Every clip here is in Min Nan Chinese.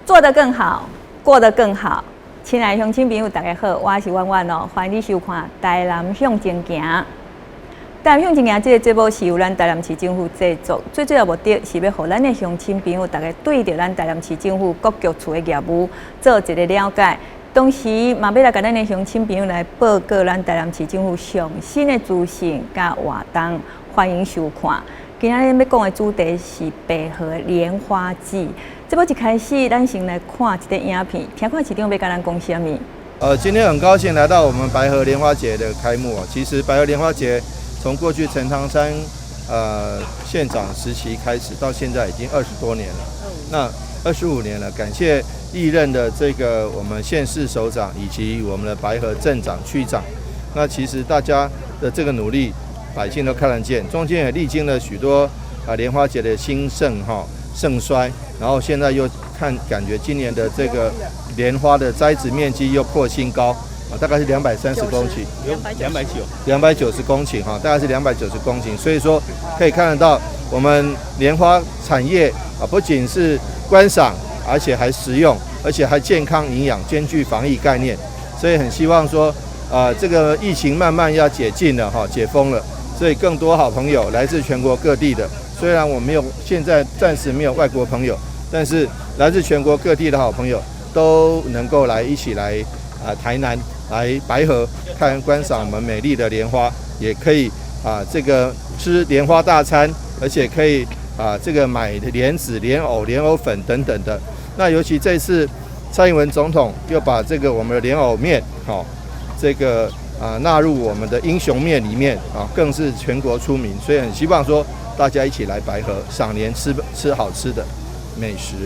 做得更好，過得更好。親愛的鄉親朋友，大家好，我是婉婉哦，歡迎你收看《台南向前行》。台南向前行這个節目是由咱台南市政府製作，最主要目的是欲予咱的鄉親朋友，大家對著咱台南市政府各局處的業務做一个了解。同時嘛，欲來共咱的鄉親朋友來報告咱台南市政府上新的資訊佮活動，歡迎收看。今仔日欲講的主題是白河蓮花季。節目一開始，咱先來看一个影片，聽看市長欲共咱講啥物。今天很高興來到我們白河蓮花節的開幕啊。其實白河蓮花節從過去陳唐山縣長時期開始，到現在已經20多年了。那25年了，感謝歷任的這個我們縣市首長以及我們的白河鎮長、區長。那其實大家的這個努力，百姓都看得見。中間也歷經了許多啊蓮花節的興盛哈盛衰，然後現在又看感覺今年的這個蓮花的栽植面積又破新高啊，大概是230公頃，290，290公頃哈，大概是290公頃。所以說可以看得到，我們蓮花產業啊，不僅是觀賞，而且還實用，而且還健康營養，兼具防疫概念。所以很希望說，啊，這個疫情慢慢要解禁了哈，解封了，所以更多好朋友來自全國各地的，雖然我沒有現在暫時沒有外國朋友，但是來自全國各地的好朋友都能夠來一起來啊台南來白河看觀賞我們美麗的蓮花，也可以啊這個吃蓮花大餐，而且可以啊這個買蓮子、蓮藕、蓮藕粉等等的。那尤其這次蔡英文總統又把這個我們的蓮藕麵，好，這個啊納入我們的英雄麵裡面啊，更是全國出名。所以很希望說大家一起來白河賞蓮吃吃好吃的美食。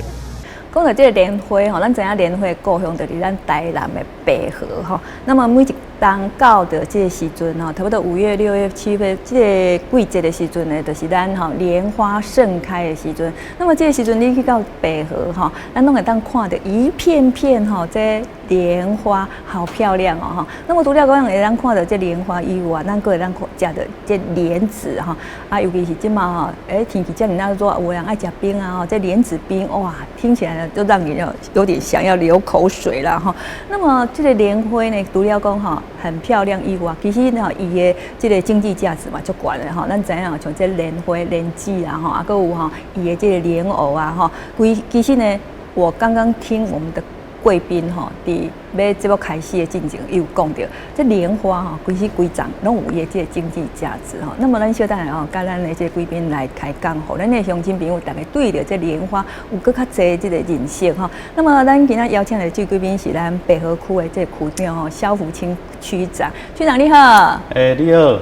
講到這个蓮花吼，咱知影蓮花的故鄉就是咱台南的白河吼。那麼每一冬到著這个時陣吼，差不多5月、6月、7月這个季節的時陣呢，就是咱吼蓮花盛開的時陣。那麼這个時陣你去到白河吼，咱攏會當看著一片片吼這蓮花，好漂亮哦吼。那麼除了講會當看著這蓮花以外，咱閣會當食著這蓮子吼。啊，尤其是這馬吼，天氣遮爾仔熱，有人愛食冰啊吼，這蓮子冰哇，聽起來就讓你有點想要流口水了哈。那麼這個蓮花呢，除了講吼很漂亮以外，其實呢，伊的這个經濟價值嘛足懸的吼。咱知影像這蓮花、蓮子啊吼，啊，閣有吼伊的這个蓮藕啊吼。規其實呢，我剛剛聽我們的貴賓吼，佇欲節目開始的進前，伊有講著，這蓮花吼，其實規叢攏有伊的這个經濟價值吼。那麼咱小等下吼，佮咱的這個貴賓來開講，予咱的鄉親朋友逐家對著這蓮花有閣較濟這个認識吼。那麼咱今仔邀請的這個貴賓是咱白河區的這個區長吼，蕭福清區長。區長你好。欸，你好。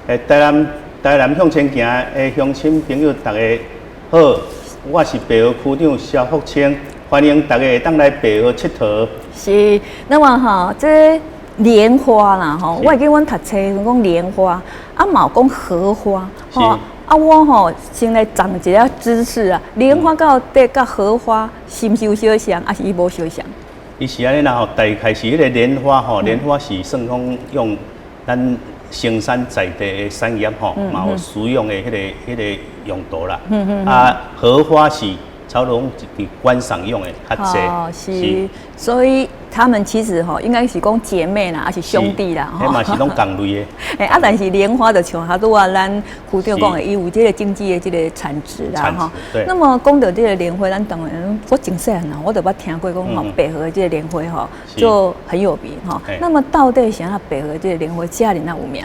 欸，台南向前行的鄉親朋友逐家好，我是白河區長蕭福清。歡迎大家會當來白河𨑨迌。是，那麼吼，這蓮花啦吼，我會記阮讀冊時講蓮花，啊嘛有講荷花，吼，啊我吼先來長一下知識啊，蓮花到底佮荷花是毋是有相像，抑是伊無相像？伊是按呢啦吼，大概是彼个蓮花吼，蓮花是算講用咱生產在地的產業吼，嘛有使用的彼个用途啦。啊，荷花是差不多是觀賞用的較濟。哦，是，所以他們其實吼應該是講姐妹啦，抑是兄弟啦，吼。彼嘛是攏仝類的。欸，啊，但是蓮花就像拄仔咱區長講的，伊有這个經濟的這个產值啦，吼。那麼講到這个蓮花，咱當然我真細漢啊，我就捌聽過講吼，白河的這个蓮花吼就很有名吼。那麼到底啥白河這个蓮花遮爾仔有名？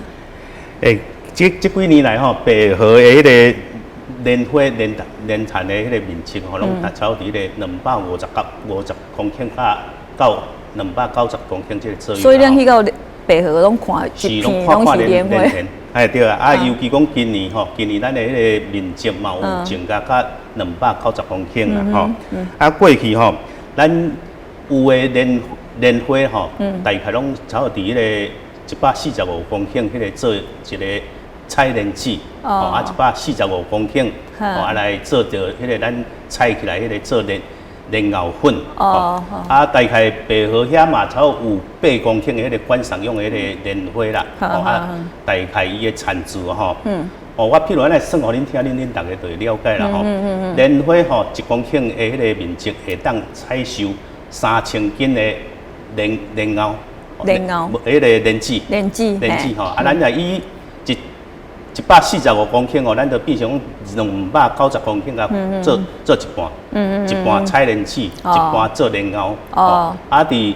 欸，這幾年來吼，白河的彼个蓮花蓮產的彼个面積吼，攏達超佇彼个250到50公頃到290公頃這个左右。所以咱去到白河攏看一片攏是蓮花。哎對啊，啊尤其講今年吼，今年咱的彼个面積嘛有增加到290公頃啦吼。啊過去吼，咱有的蓮花吼，大概攏差不多佇彼個145公頃，彼个做一个採蓮子，哦，啊，145公頃，哦，啊來做著彼个咱採起來彼个做蓮藕粉，哦，啊，大概白河遐嘛，差不多有8公頃的彼个觀賞用的彼个蓮花啦，哦，啊，大概伊的產值吼，哦，我譬如按呢算予恁聽，恁逐家就會了解啦吼。蓮花吼1公頃的彼个面積會當採收3000斤的蓮藕。蓮藕。彼個蓮子。蓮子。蓮子吼，啊，咱若以145公頃哦，咱就變成290公頃共做一半，一半採蓮子，一半做蓮藕。哦。啊，佇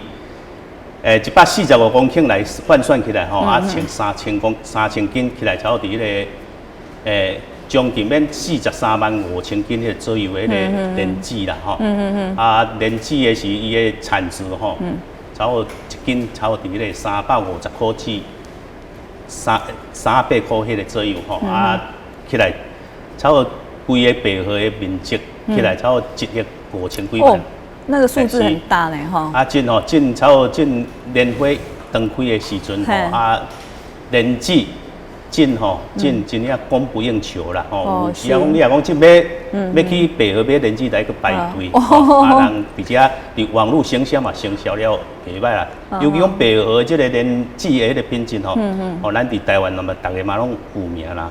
145公頃來換算起來吼，啊，像3000斤起來，差不多佇彼个將近欲43萬5千斤彼个左右的彼个蓮子啦吼。啊，蓮子的是伊的產值吼，差不多一斤差不多佇彼个350塊至300塊彼个左右吼，啊，起來差不多規個白河的面積起來差不多1億5千幾萬。那個數字很大咧吼。啊，這吼這差不多這蓮花當開的時陣吼，啊，蓮子這吼這真正供不應求啦吼。有時仔講你若講這欲去白河買蓮子來去排隊，啊，人佇遮佇網路行銷嘛，行銷了袂䆀啦。尤其講白河這个蓮子的彼个品質吼，哦，咱佇台灣嘛，逐家嘛攏有名啦。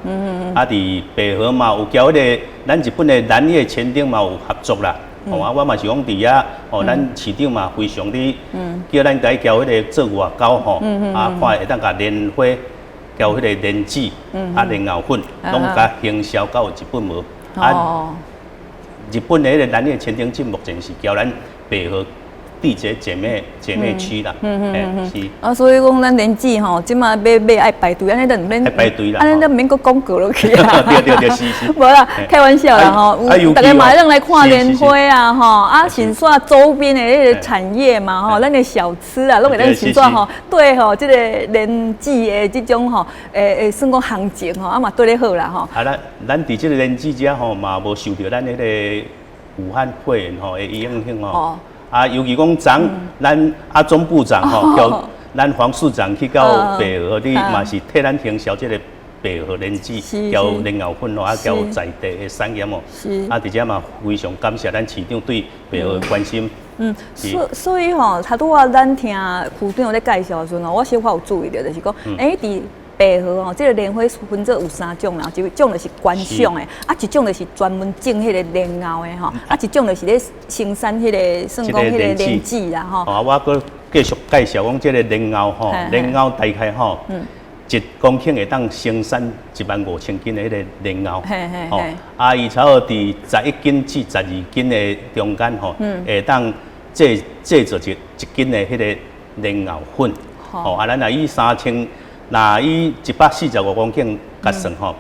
啊，佇白河嘛有交彼个咱日本的南越前町嘛有合作啦。哦，啊，我嘛是講佇遐，哦，咱市長嘛非常咧叫咱來交彼个做外交吼，啊，看會當共蓮花交彼個蓮子，啊，蓮藕粉，攏共行銷到日本無？啊，日本的彼個南越前町鎮目前是交咱白河締結姐妹區啦，是。啊，所以講咱蓮子吼，這馬買買愛排隊，按呢就毋免排隊啦，按呢就毋免閣廣告落去啊。對對對，是是。無啦，開玩笑啦吼，逐家嘛會當來看蓮花啊吼，啊，順紲周邊的彼個產業嘛吼，咱的小吃啊，攏會當順紲吼，對吼，這个蓮子的這種吼，算講行情吼，啊嘛對咧好啦吼。啊，咱佇這个蓮子遮吼，嘛無受著咱彼个武漢肺炎吼的影響吼。啊，尤其講昨咱阿中部長吼，叫咱黃市長去到白河，你嘛是替咱行銷這个白河蓮子，交蓮藕粉吼，啊，交在地的產業哦。啊，佇遮嘛非常感謝咱市長對白河的關心。嗯，所以吼，頭拄仔咱聽區長咧介紹的時陣吼，我小可有注意著，就是講，佇白河吼，這个蓮花分做有三種啦，一種就是觀賞的，啊，一種就是專門種彼個蓮藕的吼，啊，一種就是咧生產彼个算講彼個蓮子啦吼。啊，我閣繼續介紹講這个蓮藕吼，蓮藕大概吼，1公頃會當生產1萬5千斤的彼个蓮藕，吼，啊，伊差不多佇11斤至12斤的中間吼，會當製作一斤的彼个蓮藕粉，吼，啊，咱若以三千。若以145公頃共算吼，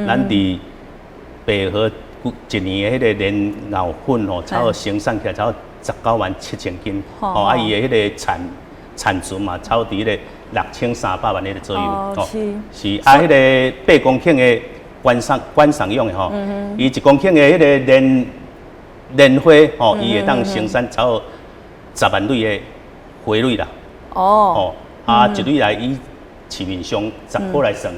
咱佇白河一年的彼个蓮藕粉吼，差不多生產起來差不多19萬7千斤，吼，啊，伊的彼个產值嘛，差不多佇彼个6300萬彼个左右，吼，是啊，彼个8公頃的觀賞用的吼，伊1公頃的彼个蓮花吼，伊會當生產差不多10萬蕊的花蕊啦，哦，啊，一蕊來以市面上10塊來算，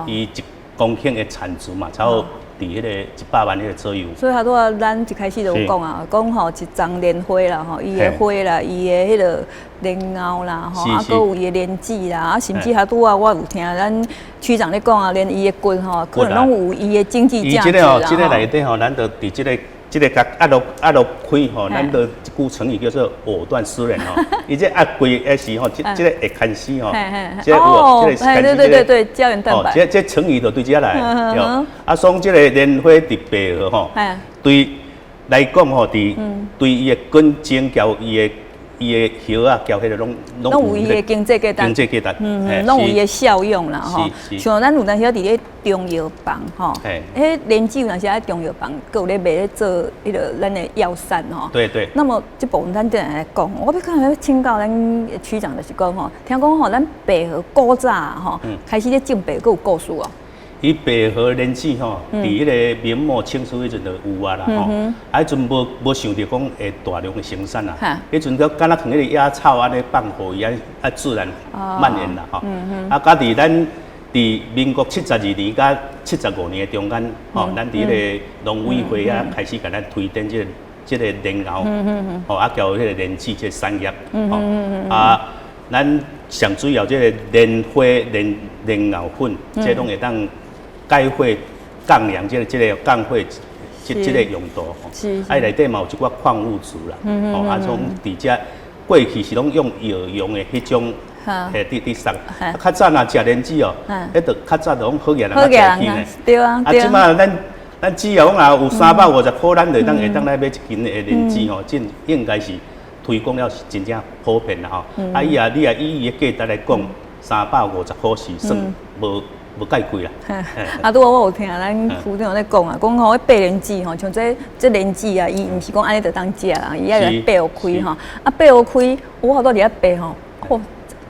伊1公頃的產值嘛，差不多佇彼个100萬彼个左右。所以頭拄仔咱一開始就有講啊，講吼一叢蓮花啦，吼，伊的花啦，伊的彼个蓮藕啦，吼，啊，閣有伊的蓮子啦，啊，甚至頭拄仔我有聽咱區長咧講啊，連伊的骨吼，可能攏有伊的經濟價值啦。伊這個吼，這个內底吼，咱就佇這个。這个共壓落壓落開吼，咱就一句成語叫做藕斷絲連吼。伊這壓開的時吼，這個會牽絲吼，這個有無？這個是牽絲。對對對對，膠原蛋白。這成語就對這來。對。啊，所以這個蓮花佇白河吼，對來講吼，佇對伊的根莖交伊的葉仔，交彼个攏攏有伊的經濟價值，經濟價值，嗯，攏有伊的效用啦吼。像咱有當時佇咧中藥房吼，彼蓮子有當時喺中藥房，閣有咧賣咧做彼个咱的藥膳吼。那麼這部分咱等下來講，我欲較欲請教咱區長就是講吼，聽講吼，咱白河古早吼，開始咧種白河閣有故事哦。伊白河蓮子吼，佇彼个明末清初彼陣就有啊啦吼，啊，彼陣無想著講會大量的生產啦，彼陣閣敢若像彼個野草按呢放予伊按啊自然蔓延啦吼，啊，佮佇咱佇民國72年佮75年的中間，吼，咱佇彼个農委會啊開始共咱推展這個蓮藕，吼，啊，交彼個蓮子這個產業，吼，啊，咱上主要這個蓮花、蓮藕粉，這攏會當解火。降涼這個降火這個用途吼。啊，內底嘛有一寡礦物質啦，吼，啊，從佇遮過去是攏用藥用的彼種，嘿，佇送。啊，較早若食蓮子哦，彼就較早就講好額人食去呢。對啊。啊，這擺咱只要講若有350塊，咱就會當來買一斤的蓮子吼，這應該是推廣了是真正普遍啦吼。啊，伊啊，你啊以伊的價值來講，350塊是算無介貴啦。啊，拄仔我有聽咱區長咧講啊，講吼，彼白蓮子吼，像這蓮子啊，伊毋是講按呢就當食啦，伊愛來剝予開吼。啊，剝予開，我好多佇遐剝吼，哦，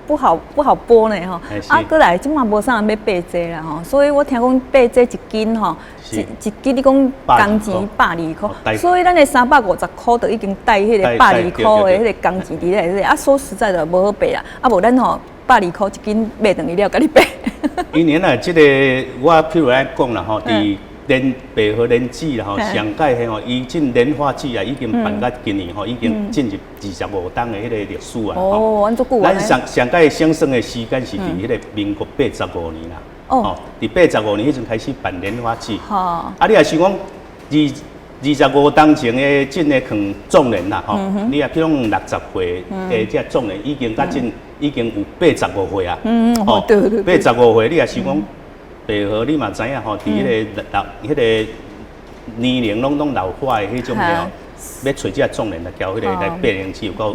不好剝呢吼。啊，閣來這馬無啥人欲買這啦吼，所以我聽講買這一斤吼，一斤你講工錢百二箍，所以咱的350塊就已經帶彼个百二箍的彼个工錢佇內底。啊，說實在的，無好買啦。啊，無咱吼百二箍一斤買轉去了，共你買。因為呢，這个我譬如來講啦吼，佇蓮白荷蓮子啦吼，上蓋吼，伊進蓮花節啊，已經辦到今年吼，已經進入25冬的彼个歷史啊。哦，按遮久。咱上上蓋生算的時間是佇彼个民國八十五年啦。哦。佇八十五年彼陣開始辦蓮花節。啊，你若是講25冬前的進的扛壯年啦吼，你若譬如講60歲的這壯年已經甲進已經有八十五歲啊。八十五歲，你若是講白荷，你嘛知影吼，佇彼个老彼个年齡攏老化的彼種吼，欲揣這壯年來交彼个來白蓮子有夠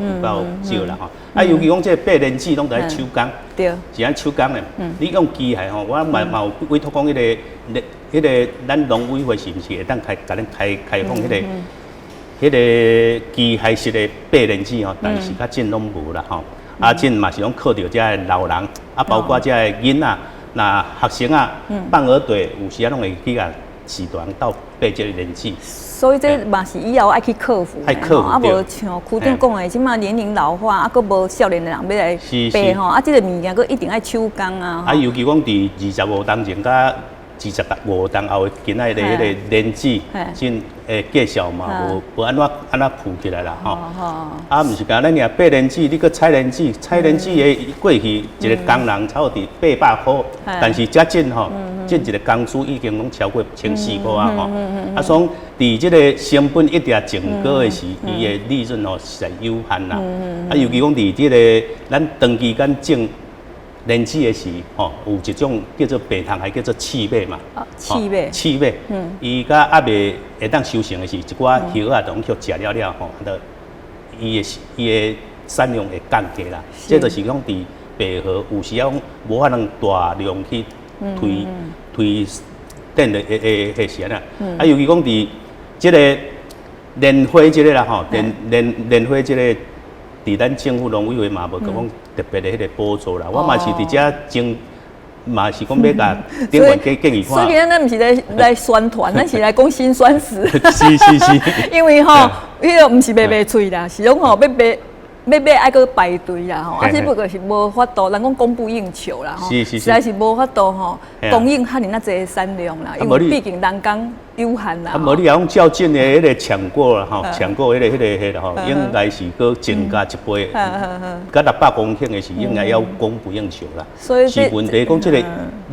少啦吼。啊，尤其講這个白蓮子攏著愛手工，是按手工的。你用機械吼，我嘛有委託講彼個咱農委會是毋是會當開共咱開放彼個機械式的白蓮子吼？但是較進攏無啦吼。啊，這嘛是攏靠著遮的老人，啊，包括遮的囡仔，若學生啊，放學綴有時啊攏會去共序大人鬥掰這个蓮子。所以這嘛是以後愛去克服的吼，啊無像區長講的，這馬年齡老化，啊閣無少年的人欲來掰吼，啊這个物件閣一定愛手工啊。啊，尤其講佇25冬前佮25冬後的今仔的彼个蓮子，真會介紹嘛，無按怎按怎普起來啦吼。啊，毋是干咱爾掰蓮子，你閣採蓮子，採蓮子的過去一个工人差不多佇800塊，但是遮進吼，進一个工資已經攏超過1400塊啊吼。啊，所以佇這个成本一直增高的時，伊的利潤吼實在有限啦。啊，尤其講佇這个咱長期間種蓮子的時，吼，有一種叫做白蟲，還叫做刺尾嘛。刺尾。刺尾。伊佮猶未會當收成的時，一寡葉仔都攏予食了了吼，就伊的產量會降低啦。這就是講佇白荷有時仔無法能大量去推展的的時啊。啊，尤其講佇這個蓮花這个啦吼，蓮花這個。佇咱政府農委會嘛無講特別的彼個補助啦，我嘛是佇遮爭，嘛是講欲共頂懸建議看。所以咱毋是來宣傳，咱是來講辛酸史。是是是。因為吼，彼个毋是賣袂喙啦，是講吼欲買欲買愛閣排隊啦吼，啊，只不過是無法度，人講供不應求啦吼，實在是無法度吼，供應遐爾仔濟產量啦，因為畢竟人工有限啦。啊，無你若講照進的彼個搶購啦吼，搶購彼個吼，應該是閣增加一倍，佮600公頃的是應該要供不應求啦。所以是問題講這個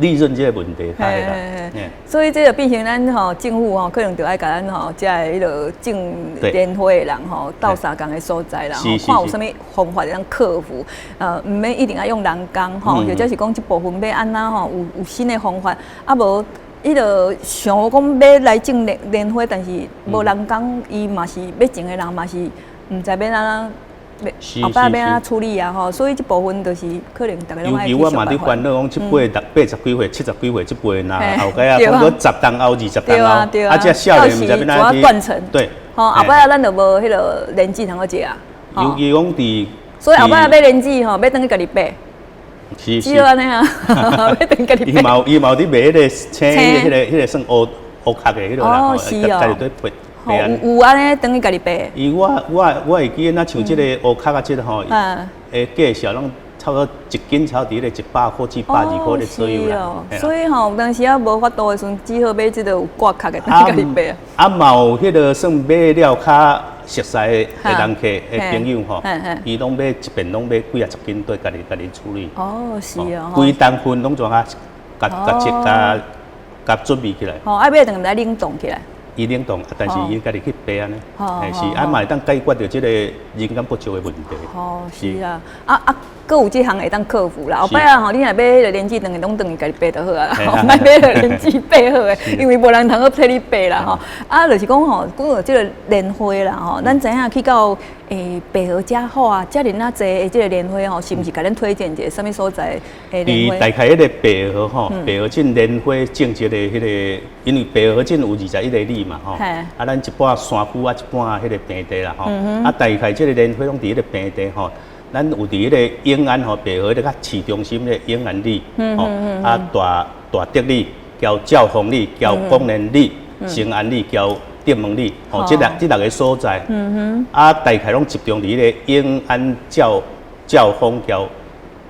利潤這個問題較啦。所以這就變成咱吼政府吼，可能就愛共咱吼遮的彼个種蓮花的人吼，鬥相仝的所在啦，看有啥物方法會當克服，毋免一定愛用人工吼，或者是講這部分欲按怎吼，有新的方法，啊無。彼个想講欲來種蓮花，但是無人工，伊嘛是欲種的人嘛是毋知欲按怎，後擺欲按怎處理啊吼，所以這部分就是可能逐家攏愛尤其我嘛佇煩惱講，這輩六八十幾歲、70幾歲這輩若後蓋啊，講閣10冬後、20冬後，啊，這少年毋知欲按怎斷層。吼，後擺啊，咱就無彼个蓮子通好食啊。尤其講佇，所以後擺買蓮子吼，欲轉去家己掰。是是按呢啊，欲轉家己掰。伊嘛有佇賣彼个青，彼個算烏殼的彼个啦，哦，是哦。家己對掰。有按呢，轉去家己掰。伊我會記得，若像這个烏殼啊，這个吼，的價數攏差不多一斤差不多佇彼個100塊至120塊咧左右啦。所以吼，有當時啊無法度的時陣，只好買這个有掛殼的，轉去家己掰。啊，嘛有彼个算買了較熟似的人客的朋友吼，伊攏買一遍，攏買幾仔十斤，對家己處理。哦，是哦。規擔份攏怎啊，共共切共共準備起來。吼，愛買轉來冷凍起來。伊冷凍，但是伊家己去爬按呢，是啊嘛會當解決著這個人工不足的問題。哦，是啊，啊啊，閣有這項會當克服啦。後擺啊吼，你若買彼個蓮子轉去，攏轉去家己爬就好啊，莫買彼個蓮子爬好的，因為無人通好替你爬啦吼。啊，就是講吼，講著這個蓮花啦吼，咱知影去到白河遮好啊，遮爾仔濟的這個蓮花吼，是毋是共咱推薦一个啥物所在的蓮花？佇大概彼個白河吼，白河鎮蓮花種植的彼個，因為白河鎮有21个里嘛吼，啊，咱一半山區啊，一半彼個平地啦吼，啊，大概這個蓮花攏佇彼個平地吼，咱有佇彼個永安吼，白河彼個較市中心的永安里，吼，啊，大大竹里、交兆豐里、交廣聯里、成安里、交德門里，吼，這六個所在，啊，大概攏集中佇彼個永安、兆豐、交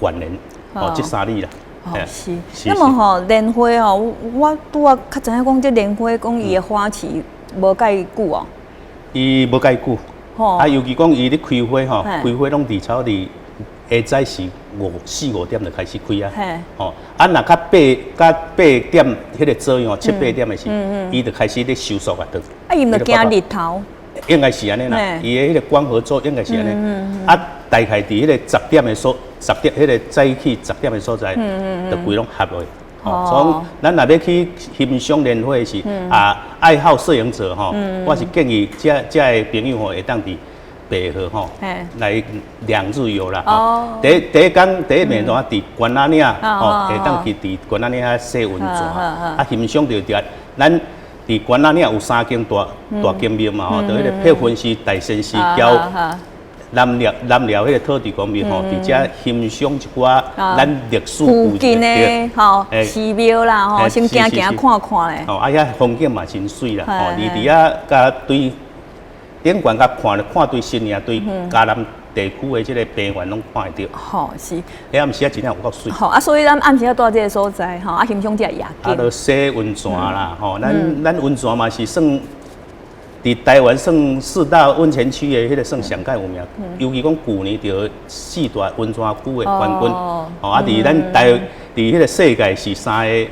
縣聯，吼，這三里啦。哦，是。那麼吼，蓮花吼，我拄仔較知影講，這蓮花講伊的花期無蓋久哦。伊無蓋久。啊，尤其講伊咧開花吼，開花攏佇差不多下早時四五點就開始開啊。吼，啊，若較八點彼個左右，七八點的時，伊就開始咧收縮啊，就。啊，伊毋著驚日頭？應該是按呢啦，伊的彼個光合作應該是按呢。啊，大概佇彼個十點的所，十點彼個早起十點的所在，就規攏合落去。哦，所以咱若欲去欣賞蓮花時，啊，愛好攝影者吼，我是建議遮遮的朋友吼，會當佇白河吼來2日遊啦。哦。第一工第一暝就佇關仔嶺吼，會當去佇關仔嶺遐洗溫泉，啊，欣賞著著咱佇關仔嶺有三間大大間廟嘛吼，就彼個培雲寺、大仙寺、交南寮彼個土地公廟吼，佇遮欣賞一寡咱歷史附近的吼寺廟啦吼，先行行看看咧。吼，啊遐風景嘛真媠啦，吼，你佇遐共對頂懸共看，看對新營對嘉南地區的這個平原攏看會著。吼，是。彼暗時仔真正有夠媠。吼，啊，所以咱暗時仔蹛這個所在吼，啊，欣賞這個夜景。啊，著洗溫泉啦，吼，咱溫泉嘛是算佇台灣算四大溫泉區的彼個算上蓋有名，尤其講舊年著四大溫泉區的冠軍，吼，啊，佇咱台佇彼個世界是三个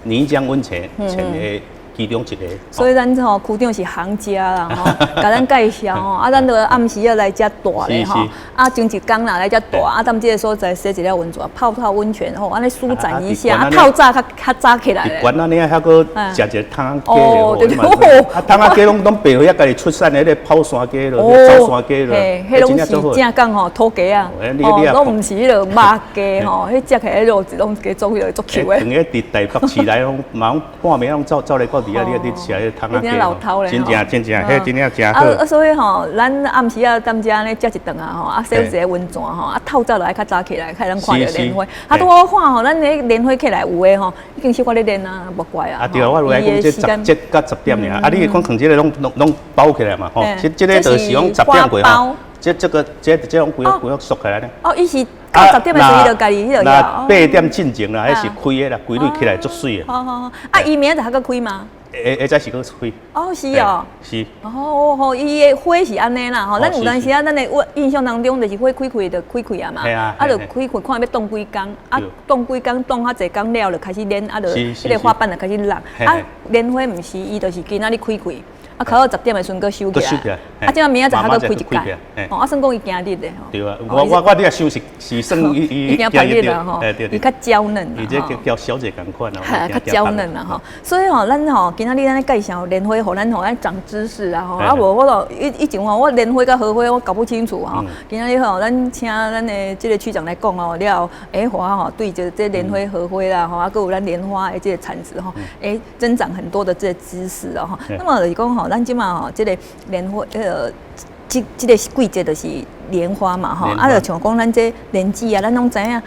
泥漿溫泉泉的其中一個。所以咱吼區長是行家啦，吼，共咱介紹吼，啊，咱著暗時仔來遮蹛咧吼，啊，前一工啦來遮蹛，啊，踮這個所在洗一下溫泉，泡泡溫泉吼，按呢舒展一下，啊，透早較較早起來。佇關仔嶺還閣食一個湯仔雞哦，對對，啊，湯仔雞攏攏白河遐家己出產的，彼個跑山雞咯，走山雞咯，彼攏是正港吼土雞啊，哦，攏毋是彼个肉雞吼，彼食起來肉質攏加做彼个足 Q 的。囥咧佇台北市內攏嘛攏半暝攏走走來到佇遐，你佇食彼個湯仔雞，真正真正，彼真正誠好。啊，所以吼，咱暗時仔踮遮呢食一頓啊吼，啊洗一个溫泉吼，啊透早就愛較早起來，較會當看著蓮花。啊，拄好看吼，咱彼蓮花起來有的吼，已經小可咧練啊，無怪啊。啊對啊，我來講這10節到10點爾，啊，你看囥這个攏攏攏包起來嘛吼，這這个就是講十點過吼，這這個這這攏規個規個縮起來呢。哦，伊是到十點的時陣就家己彼落。那八點進前啦，彼是開的啦，規蕊起來足媠的。好好好，啊，伊明仔載還閣開嗎？下下早時閣開。哦，是哦。是。哦吼，伊的花是按呢啦吼，咱有當時啊，咱的我印象當中就是花開開就開開啊嘛，啊就開開看欲凍幾工，啊凍幾工凍較濟工了就開始練，啊就彼个花瓣就開始落，啊蓮花毋是，伊就是今仔日開開。啊，較到十點的時陣閣收起來，啊，這明仔載還閣開一擺，哦，啊，算講伊驚熱的吼。對啊，我我我你若想是是算伊伊驚熱啦吼，伊較嬌嫩伊這叫叫小姐仝款啊，較嬌嫩啦吼。所以吼，咱吼今仔日按呢介紹蓮花，予咱吼咱長知識啊吼。啊無我著以以前吼，我蓮花佮荷花我搞不清楚吼。今仔日吼，咱請咱的這個區長來講哦了，欸，予我吼對這這蓮花、荷花啦吼，啊，閣有咱蓮花的這個產值吼，欸，增長很多的這個知識哦吼。那麼就是講吼，咱這馬吼，這個蓮花，這這個季節就是蓮花嘛吼，啊，就像講咱這蓮子啊，咱攏知影，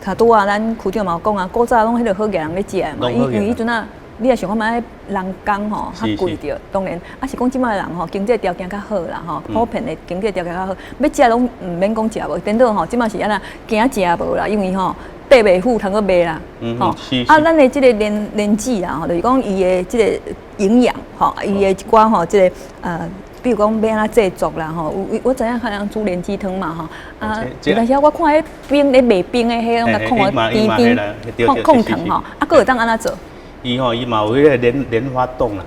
較拄仔咱區長嘛有講啊，古早攏彼个好額人咧食的嘛，因為彼陣啊，你若想看覓人工吼較貴著，當然，啊是講這馬的人吼經濟條件較好啦吼，普遍的經濟條件較好，欲食攏毋免講食無，顛倒吼，這馬是按怎驚食無啦，因為吼。塊袂赴通閣賣啦，吼啊，咱的這個蓮蓮子啊，吼，就是講伊的這個營養，吼，伊的一寡吼，這個比如講欲按怎製作啦，吼，有我知影較人煮蓮子湯嘛，吼，啊，有當時我看彼冰咧賣冰的，彼攏共控啊甜甜，控控糖吼，啊，閣會當按怎做？伊吼伊嘛有彼个蓮蓮花凍啦，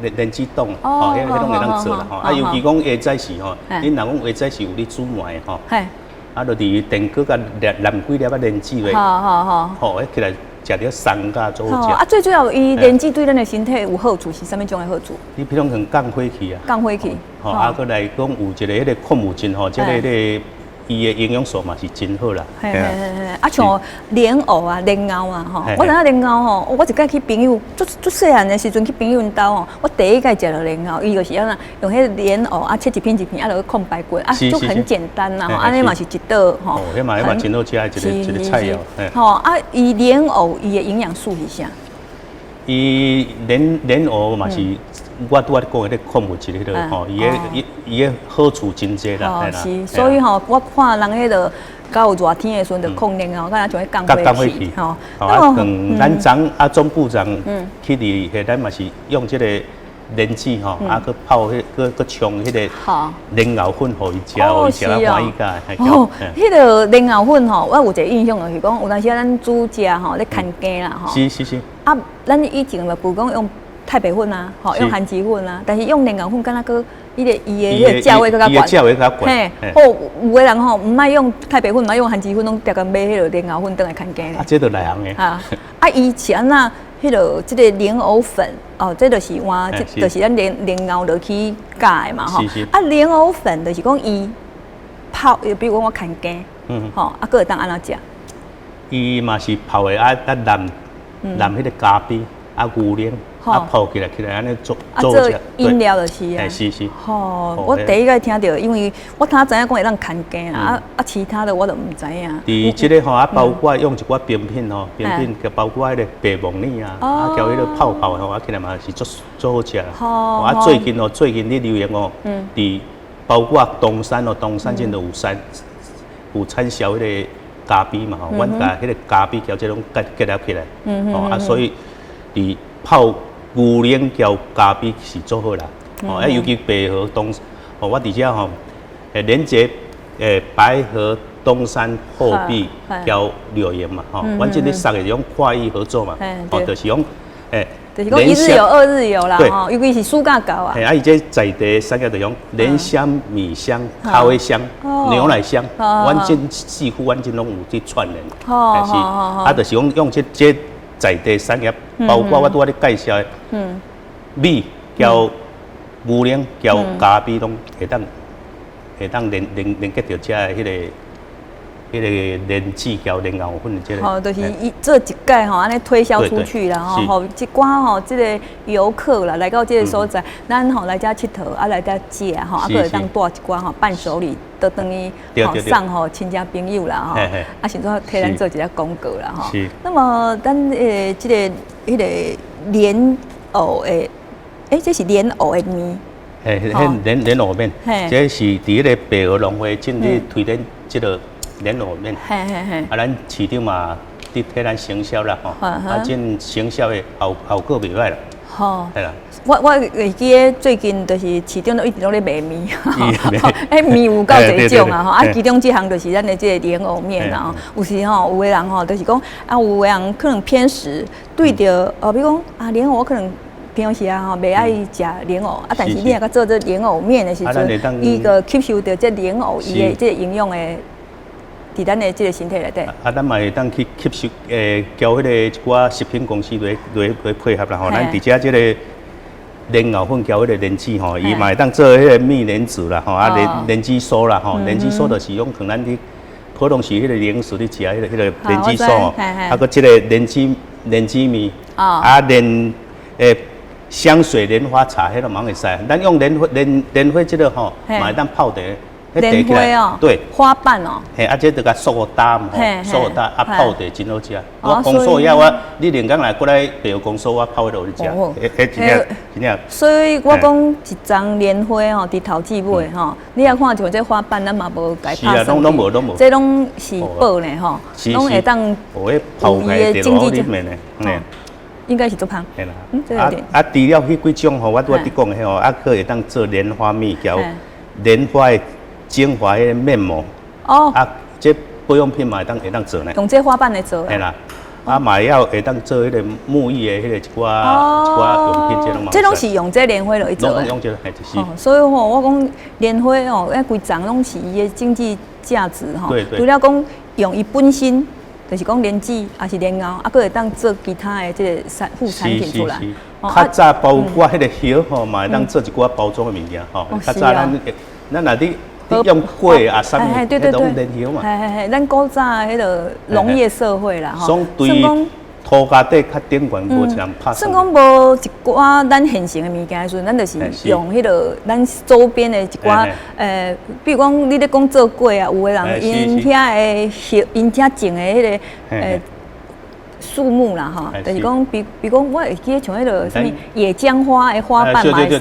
蓮蓮子凍，吼，彼彼攏會當做啦，吼。啊，尤其講下早時吼，恁若講下早時有咧煮糜的吼，啊，就佇電鍋共湳湳幾粒仔蓮子落，吼，彼起來食著鬆甲足好食。啊，最主要伊蓮子對咱的身體有好處，是啥物種的好處？你比如講降火氣啊，降火氣。吼，啊，閣來講有一個彼個礦物質吼，這個彼個伊的營養素嘛是真好啦。嘿嘿嘿，啊，像蓮藕啊、蓮藕啊，吼，我知影蓮藕吼，我一擺去朋友，足足細漢的時陣去朋友𪜶兜吼，我第一擺食著蓮藕，伊就是按怎用彼蓮藕啊切一片一片，啊落去炕排骨，啊，就很簡單啦，吼，按呢嘛是一道吼。哦，彼嘛彼嘛真好食的一個一個菜餚。吼，啊，伊蓮藕伊的營養素是啥？伊蓮蓮藕嘛是。我拄仔講的彼礦物質彼個吼，伊的伊伊的好處真濟啦，是，所以吼，我看人彼個到熱天的時陣，就炕蓮藕，敢若像彼降火氣吼。啊，像咱昨啊總部長去佇彼咱嘛是用這個蓮子吼，啊閣泡彼閣閣沖彼個蓮藕粉予伊食，予伊食啊歡喜甲。哦，彼個蓮藕粉吼，我有一個印象就是講，有當時咱煮食吼咧牽羹啦吼。是是是。啊，咱以前嘛，比如講用太白粉啊，吼，用番薯粉啊，但是用蓮藕粉，敢若閣伊個伊的彼個價位閣較懸。嘿，哦，有的人吼，毋愛用太白粉，毋愛用番薯粉，攏定共買彼個蓮藕粉轉來牽羹。啊，這就內行的。啊，啊，伊是按怎？彼個這個蓮藕粉，哦，這就是換，這就是咱蓮蓮藕落去加的嘛，吼。啊，蓮藕粉就是講伊泡，比如講我牽羹，吼，啊，閣會當按怎食？伊嘛是泡的啊啊淋淋彼個咖啡啊牛奶。啊，泡起來起來，按呢做做飲料就是啊。是是。吼，我第一擺聽著，因為我頭知影講會當牽羹啊，啊啊，其他的我都毋知影。佇這個吼啊，包括用一寡冰品吼，冰品就包括彼個白木耳啊，啊，交彼個泡泡吼，啊，起來嘛是足足好食。啊，最近哦，最近咧流行哦，佇包括東山哦，東山這都有產有產銷彼個咖啡嘛吼，阮共彼個咖啡交這攏結結合起來，哦啊，所以佇泡牛奶交咖啡是足好啦，哦，啊，尤其白河東，哦，我佇遮吼，連接白河東山後壁交柳營嘛，吼，阮這裡三个種跨域合作嘛，哦，就是講，就是講一日遊、二日遊啦，吼，尤其是暑假到啊。嘿，啊，伊這在地產業就講蓮香、米香、咖啡香、牛奶香，阮這四區阮這攏有去串聯，是，啊，就是講用這這在地產業，包括我拄仔咧介紹的，米交牛奶交咖啡攏會當會當連連連結著遮的彼個彼個蓮子交蓮藕粉這個。吼，就是伊做一擺吼，按呢推銷出去啦，吼，吼，一寡吼，這個遊客啦來到這個所在，咱吼來遮𨑨迌，啊來遮食吼，啊閣會當帶一寡吼伴手禮，倒轉去吼送予親戚朋友啦吼，啊甚至替咱做一下廣告啦吼。那麼咱這個彼個蓮藕的，欸，這是蓮藕的麵。嘿，彼蓮蓮藕麵，這是佇彼個白河農會正咧推展這個蓮藕麵。嘿嘿嘿。啊，咱市長嘛佇替咱行銷啦吼，啊，這行銷的效效果袂歹啦。吼，係啦。我我會記得最近就是市長都一直攏咧賣麵，欸，麵有夠濟種啊吼，啊，其中這項就是咱的這個蓮藕麵啊，有時吼有的人吼就是講啊，有的人可能偏食，對著哦，比如講啊，蓮藕可能平常時啊吼袂愛食蓮藕啊，但是你若閣做這蓮藕麵的時陣，伊閣吸收著這蓮藕伊的這個營養的。佇咱的這個身體內底。啊，咱嘛會當去吸收，交彼個一寡食品公司來來來配合啦吼。咱佇遮這個蓮藕粉交彼個蓮子吼，伊嘛會當做彼個蜜蓮子啦吼，啊蓮蓮子酥啦吼，蓮子酥就是講可能咱佇普通時彼個零食咧食彼個彼個蓮子酥吼，啊閣這個蓮子蓮子麵，啊蓮香水蓮花茶，彼個嘛會使。咱用蓮花蓮蓮花這個吼，嘛會當泡茶。蓮花哦，對，花瓣哦，嘿，啊，這就共蘇打吼，蘇打啊泡茶真好食。我公所遐我，你連工來過來白河公所，我泡彼落去食，彼真正真正。所以我講一叢蓮花吼，佇頭季尾吼，你若看像這花瓣，咱嘛無共拍。是啊，攏攏無攏無。這攏是寶呢吼，攏會當有伊的經濟面的，嗯，應該是足芳。嘿啦，啊啊，除了彼幾種吼，我拄仔佇講的吼，啊，閣會當做蓮花蜜交蓮花的精華的面膜哦，啊，這保養品嘛會當會當做呢。用這花瓣來做。嘿啦，啊，嘛會曉會當做彼個沐浴的彼個一寡用品，這攏嘛。這攏是用這蓮花落去做的。攏用這個，嘿，就是。哦，所以吼，我講蓮花吼，遐規叢攏是伊的經濟價值吼。除了講用伊本身，就是講蓮子，抑是蓮藕，啊，閣會當做其他的這個副產品出來。較早包括彼個葉吼，嘛會當做一寡包裝的物件吼。較早咱若你用粿啊，啥物，彼種蓮葉嘛。嘿嘿嘿，咱古早彼個農業社會啦，吼。對土家底較頂懸無一人拍。算講無一寡咱現成的物件的時陣，咱就是用彼個咱周邊的一寡，比如講你咧講做粿啊，有的人𪜶遐的葉，𪜶遐種的彼個樹木啦，吼，就是講，比如講，我會記得像彼個啥物野薑花的花瓣嘛會使，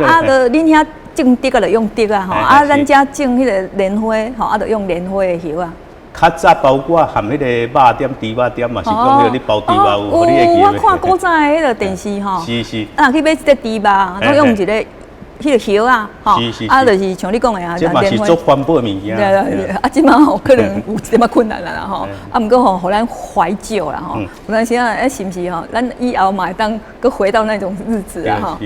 啊，就恁遐種竹仔就用竹仔吼，啊，咱遮種彼個蓮花吼，啊，就用蓮花的葉啊。較早包括含彼個肉點、豬肉點嘛，是講彼個你包豬肉有，你會記？我看古早的彼個電視吼，啊，去買一個豬肉，攏用一個彼個葉仔，吼，啊，就是像你講的啊，這嘛是足環保的物件。對對對，啊，這馬吼可能有一點仔困難啦吼，啊，毋過吼，予咱懷舊啦吼，有當時啊，欸，是毋是吼？咱以後嘛會當閣回到那種日子啊吼。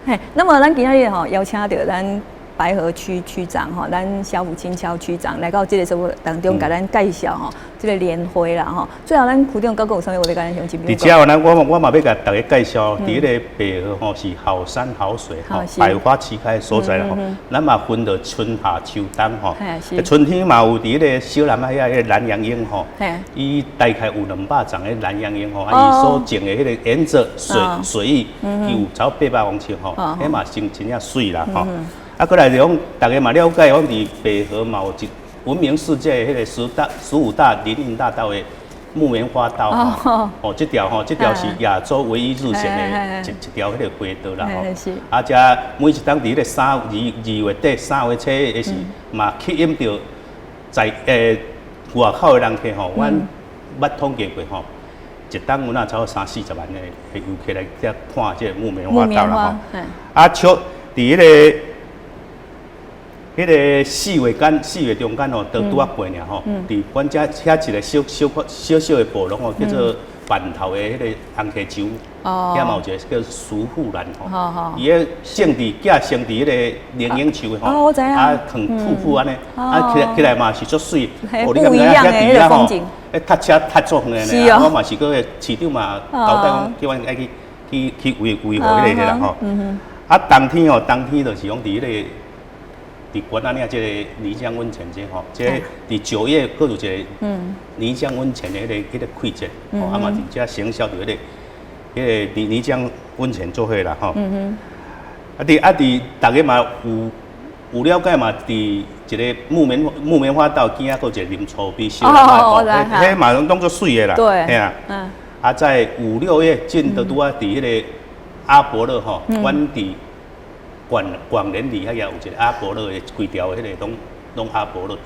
嘿，那麼咱今仔日吼邀請著咱白河區區長吼，咱蕭福清蕭區長來到這個節目當中，共咱介紹吼這個蓮花啦吼。最後，咱區長閣閣有啥物話欲共咱鄉親佇遮咱我嘛欲共大家介紹，佇彼個白河吼是好山好水吼，百花齊開的所在吼。咱嘛分著春夏秋冬吼。春天嘛有佇彼個小南海遐彼個南洋櫻吼，伊大概有200叢的南洋櫻吼，啊，伊所種的彼個沿著水域，伊有超過800公尺吼，彼嘛真真正媠啦吼。啊，閣來就講，大家嘛了解，講佇白河嘛有一聞名世界彼個15大林蔭大道的木棉花道吼，哦，這條吼，這條是亞洲唯一入選的一條彼個花道啦吼。啊，遮每一冬佇彼個2月底3月初的時，嘛吸引著在外口的人客吼，阮捌統計過吼，一冬有若超過三四十萬的遊客來遮看這個木棉花道啦吼。啊，像佇彼個4月間、4月中間吼，都拄仔過爾吼，佇阮遮遐一個小小小小的部落吼，叫做板頭的彼個紅溪洲，遐嘛有一個叫徐富蘭吼，伊个種佇寄生佇彼個靈隱樹吼，啊，囥瀑布按呢，啊起來嘛是足媠，哦，你敢知影遐佇遐吼，咧踏車踏足遠的呢，我嘛是閣個市長嘛交代講，叫阮愛去維護彼個啦吼。啊，冬天吼，冬天就是講佇彼個。佇關仔嶺這個泥漿溫泉這吼，這佇9月閣有一個泥漿溫泉的彼個季節，吼，啊嘛佇遮行銷著彼個泥漿溫泉做伙啦吼。啊佇大家嘛有了解嘛，佇一個木棉花道邊仔閣有一個林厝邊小吼，彼嘛攏當做媠的啦。嘿啊。啊，在五六月進就拄仔佇彼個阿伯樂吼，阮佇廣連里遐也有一個阿勃勒的規條，彼個攏阿勃勒，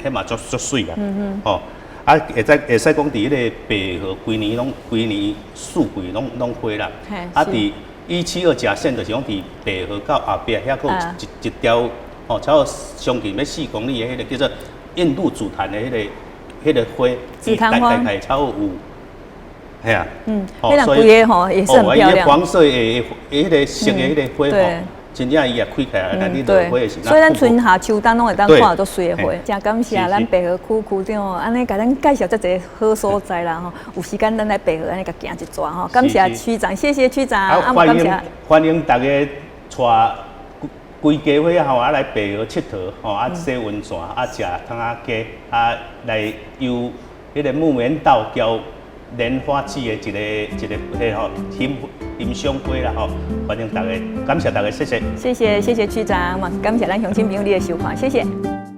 彼嘛足足媠啦，吼，啊，會使講佇彼個白河規年攏規年四季攏花啦，啊，佇172甲線就是講佇白河到後壁遐閣有一條，吼，差不多將近欲4公里的彼個叫做印度紫檀的彼個花，大概差不多有。嘿啊，彼個規个吼也是很漂亮。黃色的彼個色的彼個花吼。真正伊也開起來，咱你落花的時。所以咱春夏秋冬攏會當看到媠的花。真感謝咱白河區區長按呢共咱介紹遮濟好所在啦吼。有時間咱來白河按呢共行一逝吼。感謝區長，謝謝區長。啊，歡迎大家帶規家伙吼啊來白河𨑨迌吼啊洗溫泉啊食湯仔雞啊來遊彼個木棉道交蓮花季的一個一個彼吼欣賞花啦吼，歡迎大家，感謝大家，謝謝。謝謝謝謝區長，嘛感謝咱鄉親朋友你的收看，謝謝。